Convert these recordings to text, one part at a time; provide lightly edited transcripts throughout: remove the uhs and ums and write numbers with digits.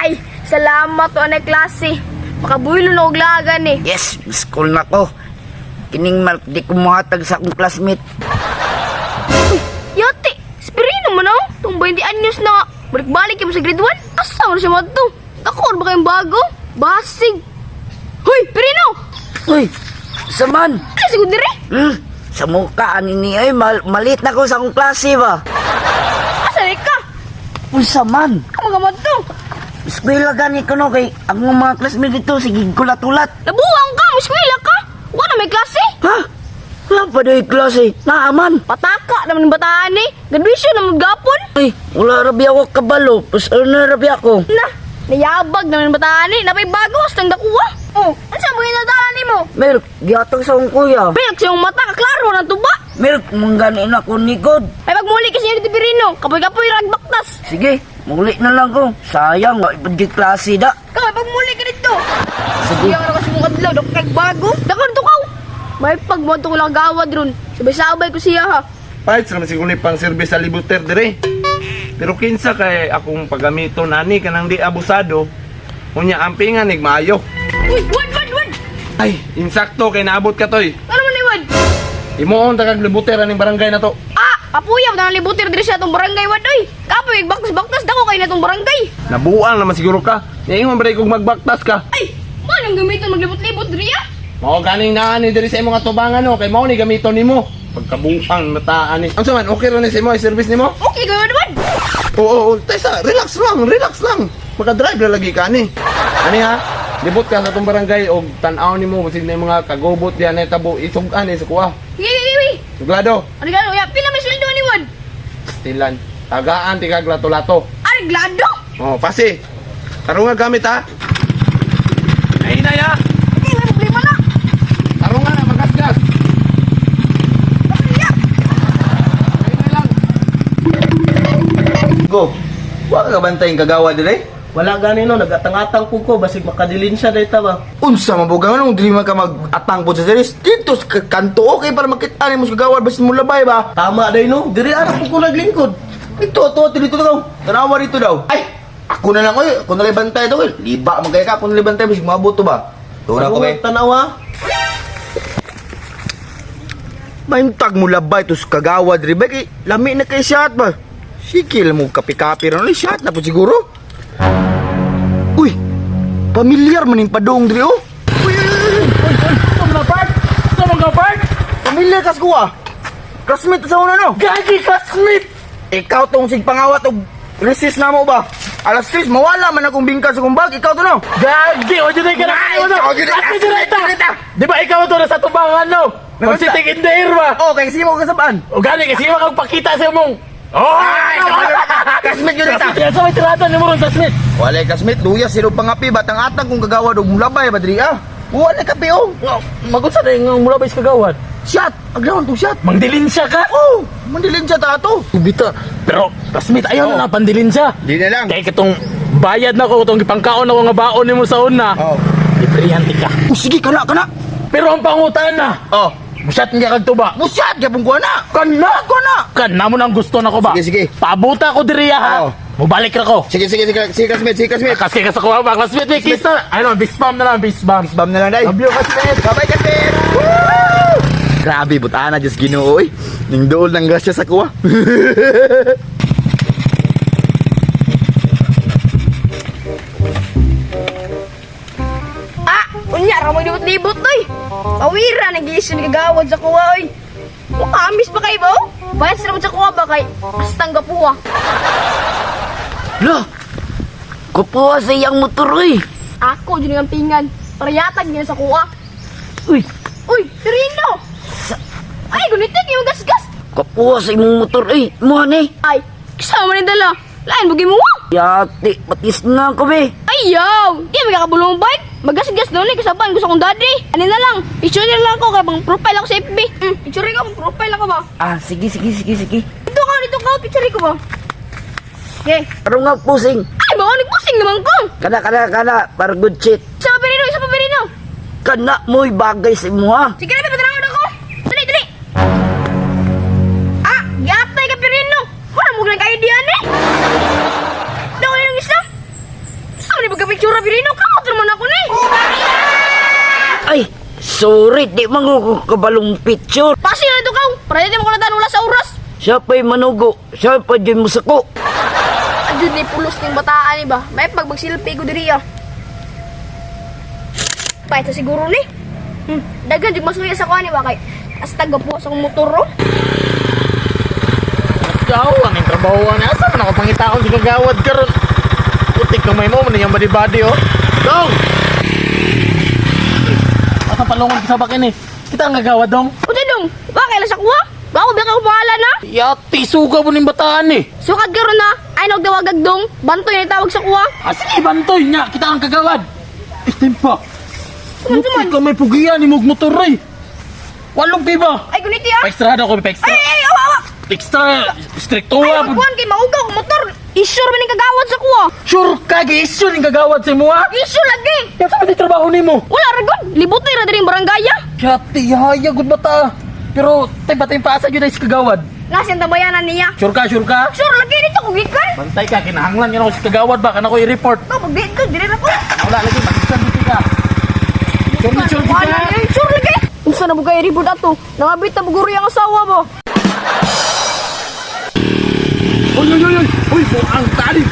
Ay, salamat to anay klase. Makabuhilo na og lagan eh. Yes, school na ko. Kining Mark di ko muhatag sa akong classmate. Uy, yate, Spirino man oh. Tung 20 anyos na. Balik-balik mo sa grade 1. Asa man siya madto? Ako ba kayong bago? Basig. Hoy, Pirino! Uy, saman. Ay, siguro dire. Sa mukha ani ni ay malit na ko sa akong klase ba. Asa ni ka? Unsa man? Ka mga madto. Eskwela gani ko no kay ang mga classmate dito sige kulat-ulat. Nabuwang ka, eskwela ka. Wala may klase. Ha? Wala pa do'y klase. Naaman. Pataka naman ang bataan eh. Graduation naman gapon. Uy, wala rabi ako kabalo. Pus ano rabi ako. Na, nayabag naman ang bataan eh. Napay bago, hasta ang dakuha. Oh, ano sa mga inadala nimo? Milk, gihatag sa akong kuya. Milk sa iyong mata, kaklaro ng tuba. Milk, mangganin ako ni God. Ay pagmuli kasi niya dito Pirino. Kapoy-kapoy ragbaktas. Sige, muli na lang ko. Sayang, wa ipad klase da. Kaya pagmuli ka dito. Sige. Sige na kasi mong adlaw, dok kag bago. Dakon to kaw. May pagmoto ko lang gawad ron. Sabay-sabay ko siya ha. Parts naman siguro ni pang service sa libuter dire. Pero kinsa kay akong paggamito nani kanang di abusado. Unya ampingan nig maayo. Uy, wad, wad, wad. Ay, insakto kay naabot ka toy. Ano man ni wad? Imuon ta kag libuter aning barangay na to. Ah, apuya na libutir diri sa atong barangay wad oy. Kapoy baktas-baktas dako kay na atong barangay. Nabuang naman siguro ka. Niingon ba kung magbaktas ka? Ay, mo nang gamiton maglibot-libot diri ah. Mao ganing naa ni diri sa imong atubangan no kay mao ni gamiton nimo. Pagkabuang mataan ni. Unsa man okay ra ni sa imo service nimo? Okay gawad wad. Oo, oo, tesa, relax lang, relax lang. Maka-drive na lagi ka ani. Ani ha? Libot ka sa atong barangay og tan-aw nimo basig na yung mga kagubot diyan na tabo isug-an eh sa kuha. Sige, sige, sige. Suglado, Ano gano ya? Pila may sweldo ni wad? stilan. Tagaan ti kag lato-lato. Ari glado. Oh, pasi. Tarunga gamit ha. Ay na ya. Okay, may problema na. Tarunga na magasgas. Ya. Ay na lang. Go. Wa ka bantay yung kagawa dire? Wala gani no, nagatang-atang po ko, basig makadilin siya dahil ba. Unsa man buga nung dili man ka mag-atang po sa series dito sa kanto okay para makita nimo sa kagawa basin mo labay ba? Tama day no, diri ara po ko naglingkod. Dito to dito daw. Tanawa dito daw. Ay, ako na lang oy, ako na lang bantay to. Oy. Liba man kay ka, ako na lang bantay basig maabot to ba? Tuwa ko Sa ba? Tanawa. Mahimtag mo labay to sa kagawa diri ba kay lami na kay shot ba. Sikil mo kapi-kapi ron, shot na po siguro. Uy, pamilyar man yung padong diri oh. Uy, uy, uy, uy. Mga part! Sa mga part! Pamilyar kas ko ah. Classmate sa una no. Gagi classmate! Ikaw tong sigpangawat og resist na mo ba? Alas 3, mawala man akong bingka sa kong bag. Ikaw to no. Gagi! O dyan ka na! Ay, ikaw gyud ay, Classmate dyan classmate ta! Di ba ikaw ito nasa tubangan no? Nasa- Pag-sitting in the air ba? Oh, kay sige mo kasabaan. O gani kasi mo kang pakita sa mong... Oh! Ay, classmate yun ita. Classmate! Sa may tirada ni mo ron classmate! Wala classmate, luya sino pangapi batang atang kung kagawa og mulabay ba diri ah. Wala kape oh. Magunsa na yung mula ba kagawad? Shot, agrawon tong shot. Mangdilin siya ka! Oh, mandilin siya ta ato. Bita. Pero, classmate, ayaw na lang pandilin siya. Di na lang. Kaya katong bayad na ko, itong gipangkaon na ko nga baon nimo sa una. Oh. Librehante ka. Oh, sige kana kana. Pero ang pangutan na, Oh, musat nga kag tuba. musyat gyapon ko na. Kana! Ko na. Kana mo nang gusto na ko ba? Sige, sige. Pabuta ko diri ha. Oo. Mubalik ra ko. Sige sige sige sige classmate, sige classmate. Kasi ka sa kuha ba? Classmate, may kiss na. Ano, big spam na lang, big spam. Bam na lang dai. Love you, classmate. Bye-bye classmate. Woo! Grabe butana Diyos Ginoo oy. Ning duol ng grasya sa kuha. Ah, unya ra mo libot-libot oy. Pawira nag-iisin kagawad sa kuha oy. Mukha amis pa kayo ba? oh? Bayad sa sa kuha ba kay astang gapuha. Lah, kupuha sa iyang motor uy. Ako jud ang pingan. Parayatag niya sa kuha. Uy, Uy, Pirino! Ay, gunitig yung gasgas. kupuha sa imong motor uy. Muha ni. Ay, kasama ni dala. Lain mo gimuha. Yati, patis na ko be. Ayaw! Di magkakabulong bike. Magasgas doon eh, kasaban ko sa akong daddy. Ano na lang, picture na lang ko kay pang profile ako sa FB. Picture ko, pang profile ako ba? Ah, sige, sige, sige, sige. Dito ka, picture ko ba? Okay. Pero nga pusing. Ay, baka nagpusing naman ko. Kana, kana, kana, para good shit. Isa pa Pirino, isa pa Pirino. Kana mo'y bagay sa imo ha. Sige na, patanawin ako. Dali, dali. Ah, yatay ka Pirino. Wala mo lang kayo diyan eh. Daw yung isa. Saan ni pagka-picture Pirino, kamot naman ako ni. Ay, sorry, di man ko kabalong picture. Pasi na ito kaw, para di mo ko natanula sa oras. Siya pa'y manugo, siya pa dyan mo sako. Adjud ni pulos ning bataan ni ba. May pagbagsilpi ko diri ah. Pa ito siguro ni. Daghan jud masuya sa kuan ni ba kay hasta gapuwas akong motor oh. Ikaw, ang trabaho ni asa man ako pangitaon sa kagawad karon. Putik kamay mo man yung body-body oh. Dong. Asa palungon sa bakin eh. Kita ang kagawad dong. Unsa dong? Wa kay la sa kuha? Wa ko ba kay pangalan na? Yati suga mo ning bataan eh. Sukad karon na. Ay nagdawagag dong. Bantoy na tawag sa kuha. Ah, sige, bantoy nya. Kita ang kagawad. Istimpa. Suman suman. Putik kamay pugian ni mog motor eh. Walong kay ba? Ay guniti ah. Pa-extra daw ko, pa-extra. Ay ay awa awa. Extra, stricto Ay ah. magkuhan kay maugaw ang motor. Isure man ning kagawad sa kuha. Sure ka, gi-issue ning kagawad sa imo ah. Isure lagi. Yan sa pati trabaho nimo. Wala ra gud. Libutoy ra diri ang barangay ah. Yati, haya, good bata. Pero, tay batay paasa yun ay sa kagawad. Nasa tabayanan niya. Sure ka, sure ka? Sure lagi dito ko gikan. Bantay ka, kinahanglan yun ako sa kagawad ba? Kana ko i-report. To pag dito diri ra ko. Wala lagi, mag-isang dito ka. Sure na, sure ka. Ay, sure lagi. Unsa na bugay report ato? Nangabit na buguri ang asawa mo. Uy, uy, uy, uy! Uy, ang tali!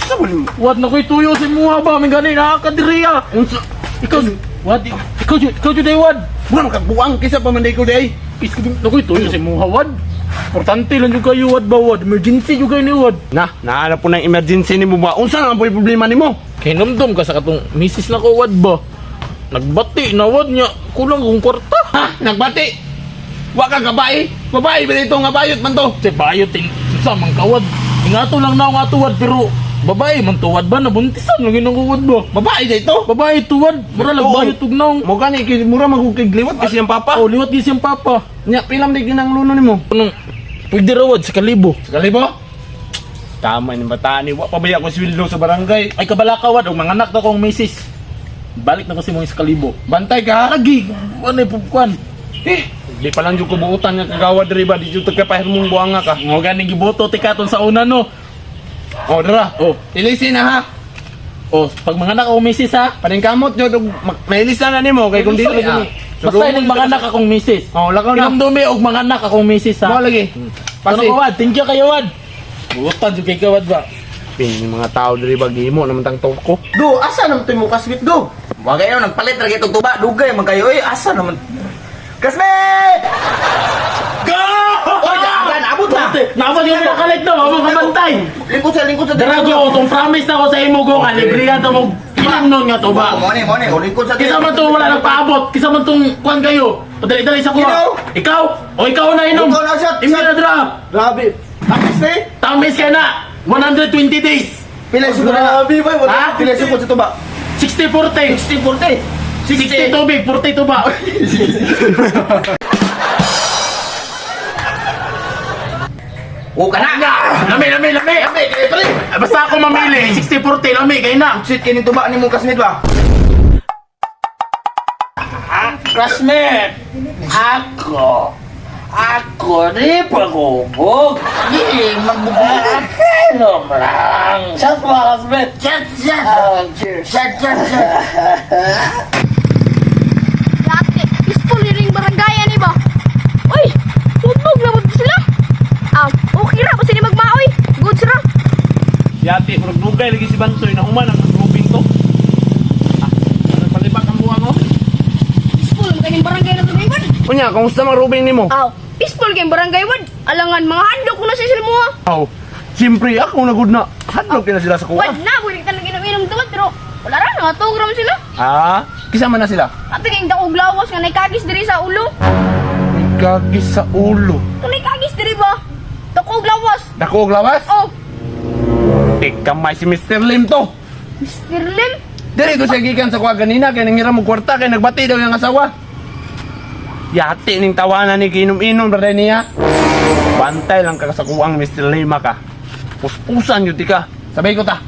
Sa ba nimo? Wad na ko'y tuyo sa imuha ba? May gani, nakakadiriya. Unsa? Ikaw, wad, ikaw, ikaw, ikaw, wad. Buang kagbuang kisa pa man day ko day. Is ko na ko'y tuyo sa imuha, wad. Importante lang yung kayo, wad ba, wad. Emergency yung kayo ni wad. Na, naala po ng emergency nimo ba? Unsa nga po yung problema nimo? Kay namdom ka sa katong misis na ko, wad ba? Nagbati na, wad niya. Kulang kong kwarta. Ha? Nagbati? Wa ka gabae? Babae ba dito nga bayot man to? Sa bayot, sa mang kawad. Ingato lang na ako tuwad, pero babae man tuwad ba? Nabuntisan lang yun ang kuwad ba? Babae dito? Babae tuwad, mura lang Oo. bayot tugnaw. Mo gani kay mura man kog liwat kasi ang papa. Oh, liwat di siyang papa. Nya pilam di ginang luno nimo. Anong, pwede raw wad sa kalibo. Sa kalibo? Tama ni bata ni wa pa baya ko sweldo sa barangay. Ay kabalaka wad, og mga anak na kong misis. Balik na kasi mong sa kalibo. Bantay ka ha? Lagi, ano yung pupkuan? Eh, di pa lang jud ko buutan nga kagawad diri ba di jud tagkapahirmong buanga ka. Ngo ganing giboto tikaton sa una no. Oh, dara. Oh, Ilisi na ha. oh, pag mga anak akong misis ha. Paningkamot jud og mailisa na nimo kay kung dili ah. Basta ining mga anak akong misis. Oh, lakaw na. Inamdumi og mga anak akong misis ha. Mo lagi. Pasi. Pasi. Wad, thank you kayo wad. Butan jud kay kawad ba. Pin mga tao diri ba gihimo naman tang toko. Do, asa naman to imong kasmit do? Wa kayo nagpalit ra gyud tuba, dugay man kayo oy, asa naman. Kasmit! Go! Oy, daan, abot na. Naabot yung nakalit no, mamo kabantay. Lingkod sa Dara go, tong promise na ko sa imo go nga libre to mo inom nun nga to ba. Mo ni, mo ni, oh, lingkod sa Kisa man to wala nang paabot, kisa man tong kuan kayo. Padali-dali sa kuha. Ikaw? Ikaw? O ikaw na inom. Ikaw na, shot, Imo shot. na dra. Grabe. Tamis eh. Tamis ka na. 120 days. Pila sukod na. Grabe boy, Ha? Pila sukod sa tuba. 60-40. 60 40. 60 tubig, 40 tuba. O kana. Lami, lami, lami. Lami, kay pre. Basta ako mamili, 60-40, lami, kayo na. Sit kini tuba ni mong kasmit ba? Classmate, ako, ako ni pagubog. Di, magbubog. Inom lang. Shot mo, classmate. Shot, shot. Shot, shot, shot. Dati, peaceful ni ring barangay ani ba? Uy, hubog na mo sila. Ah, okay ra basta ni magmaoy. Goods ra. Yati, murag dugay lagi si Bantoy na human ang grouping to. Ah, ano palibak ang buwang oh. Peaceful man kayong barangay na tuloy wad. Unya, kumusta mang rubing nimo? Aw, peaceful kayong barangay wad. Alangan mga handok ko na sa sila mo. ah. Aw, siyempre ako na good na. Hadlok na sila sa kuha. Wad na, buhay kita nang inom tuwad pero wala ra nangatog ra man sila. Ah, kisa man na sila. Ato kayong dakog lawas nga naikagis diri sa ulo. May gagis sa ulo. Kung naikagis diri ba? Dakog lawas. Dako og lawas? Oh, Teka may si Mr. Lim to. Mr. Lim. Diri ko siya gikan sa kuha ganina kay nangiram og kwarta kay nagbati daw yung asawa. Yati ning tawanan ni kinom-inom ra niya. Bantay lang ka sa kuwang Mr. Lima ka. Puspusan yun ti ka. Sabay ko ta.